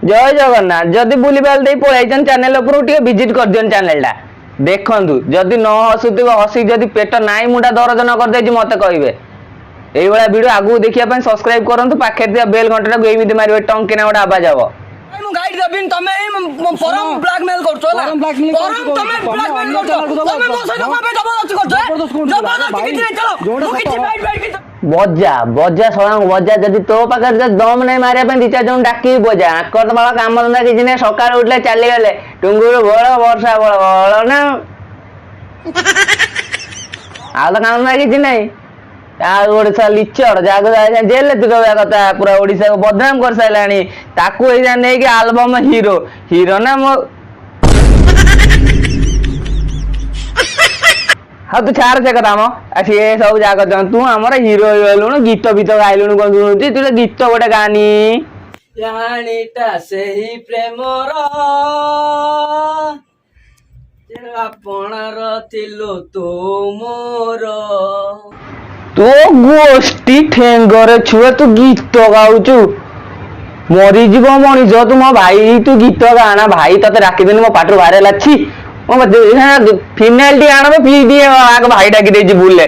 ଜୟ ଜଗନ୍ନାଥ। ଯଦି ବୁଲିବାଲି ଦେଇ ପଳେଇଛନ୍ତି ଚ୍ୟାନେଲ ଉପରକୁ, ଟିକେ ଭିଜିଟ୍ କରିଦିଅନ୍ତୁ ଚ୍ୟାନେଲଟା, ଦେଖନ୍ତୁ। ଯଦି ନ ହସୁଥିବ, ହସି ଯଦି ପେଟ ନାଇଁ ମୁଣ୍ଡା ଦରଜ ନ କରିଦେଇଛି, ମତେ କହିବେ। ଏଇଭଳିଆ ଭିଡ଼ିଓ ଆଗକୁ ଦେଖିବା ପାଇଁ ସବସ୍କ୍ରାଇବ କରନ୍ତୁ। ପାଖରେ ଥିବା ବେଲ୍ ଘଣ୍ଟାଟାକୁ ଏମିତି ମାରିବେ, ଟଙ୍କିନା ଗୋଟେ ଆବାଜ ହବ। ମୁଁ ଗାଇଡ୍ ଦେବିନି। ତମେ ହିଁ ପରମ ବ୍ଲାକମେଲ କରୁଛ, ହେଲା? ପରମ blackmail ପରମ କରୁଛ, ତମେ ତମେ ବ୍ଲାକମେଲ ଅନ୍ୟ କରୁଛ। channel କୁ ଦବ, ତମେ ମୋ ସହିତ କଣ ପାଇଁ ଜବରଦସ୍ତି କରୁଛ? ଜବରଦସ୍ତ କରୁଛ, ଜବରଦସ୍ତି ଭାଇ, କିଛି ନାହିଁ, ଚାଲ। ଯୋଉଟା ମୁଁ କିଛି ସତ। ଫାଇଟ୍ ଫାଇଟ୍ କିଛି ବଜା ବଜା, ଶଳାଙ୍କୁ ବଜା। ଯଦି ତୋ ପାଖରେ ଯଦି ଦମ ନାହିଁ ମାରିବା ପାଇଁ, ଦି ଚାରି ଜଣ ଡାକିକି ବଜା। ଆଙ୍କର ତ ବାଳ କାମ ଧନ୍ଦା କିଛି ନାହିଁ। ସକାଳୁ ଉଠିଲେ ଚାଲିଗଲେ ଟୁଙ୍ଗୁରୁ ବଳ ବର୍ଷା ବଳ ବଳ ନା, ଆଉ ତ କାମ ଧନ୍ଦା କିଛି ନାହିଁ। ଆଉ ଗୋଟେ ଶଳା ଲିଚର, ଯାହାକୁ ଜେଲରେ ତୁରଇବା କଥା, ପୁରା ଓଡିଶାକୁ ବଦନାମ କରିସାରିଲାଣି, ତାକୁ ଏଇଟା ନେଇକି ଆଲବମ ହିରୋ ହିରୋ ନା ମୋ। ହଉ, ତୁ ଛାଡ ସେ କଥା ମ। ଆଉ ସିଏ ସବୁ ଯାହା କରିଛନ୍ତି, ତୁ ଆମର ହିରୋ ହେଇଗଲୁଣୁ, ଗୀତ ଫିତ ଗାଇଲୁଣୁ। କଣ ଶୁଣୁଛି, ତୁ ତ ଗୀତ ଗୋଟେ ଗାନି। କାହାଣୀଟା ସେହି ପ୍ରେମର, ଆପଣାର ଥିଲୁ ତୁ ମୋର। ତୋ ଗୋଷ୍ଠୀ ଠେଙ୍ଗରେ ଛୁଆ, ତୁ ଗୀତ ଗାଉଛୁ, ମରିଯିବ ମଣିଷ। ତୁ ମୋ ଭାଇ, ତୁ ଗୀତ ଗାନା ଭାଇ, ତତେ ଡାକିଦେନି, ମୋ ପାଟିରୁ ବାହାରି ହେଲା। ଛି, ଫିନାଇଲ ଟିକେ ଆଣବ, ପିଇ ଦିଏ ଆଗ। ଭାଇ ଡାକି ଦେଇଛି ଭୁଲରେ।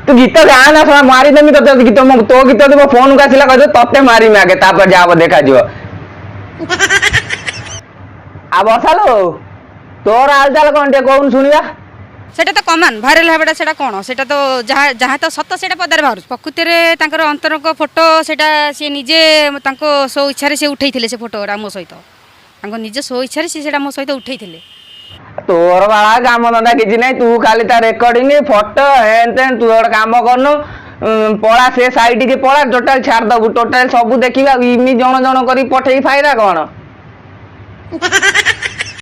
ତୁ ଗୀତ ଗାନା ଶଳା, ମାରିଦେମି ତତେ। ଗୀତ ତୋ ଗୀତ ଯଦି ମୋ ଫୋନକୁ ଆସିଲା, କହିଦେ ତତେ ମାରିମି ଆଗେ, ତାପରେ ଯାହା ହବ ଦେଖାଯିବ। ଆଉ ବର୍ଷା ଲୋ, ତୋର ହାଲଚାଲ କଣ ଟିକେ କହୁନୁ, ଶୁଣିବା। ସେଟା ତ କମନ୍ ଭାଇରାଲ ହେବାଟା। ସେଟା କ'ଣ? ସେଟା ତ ଯାହା ଯାହା ତ ସତ, ସେଇଟା ପଦାରେ ବାହାରୁଛି। ପ୍ରକୃତିରେ ତାଙ୍କର ଅନ୍ତରଙ୍କ ଫଟୋ ସେଇଟା ସିଏ ନିଜେ ତାଙ୍କ ସ୍ୱ ଇଚ୍ଛାରେ ସେ ଉଠେଇଥିଲେ ସେ ଫଟୋଟା ମୋ ସହିତ। ତାଙ୍କ ନିଜ ସ୍ୱ ଇଚ୍ଛାରେ ସେ ସେଇଟା ମୋ ସହିତ ଉଠେଇଥିଲେ। ତୋର ବାଳା କାମ ଧନ୍ଦା କିଛି ନାହିଁ, ତୁ ଖାଲି ତା ରେକର୍ଡିଂ ଫଟୋ ହେନ୍ ତେନ୍। ତୁ ଗୋଟେ କାମ କରୁନୁ, ପଳା ସେ ସାଇଡିକି ପଳା, ଟୋଟାଲ ଛାଡ଼ିଦବୁ, ଟୋଟାଲ ସବୁ ଦେଖିବା। ଇମିତି ଜଣ ଜଣ କରି ପଠେଇକି ଫାଇଦା କଣ?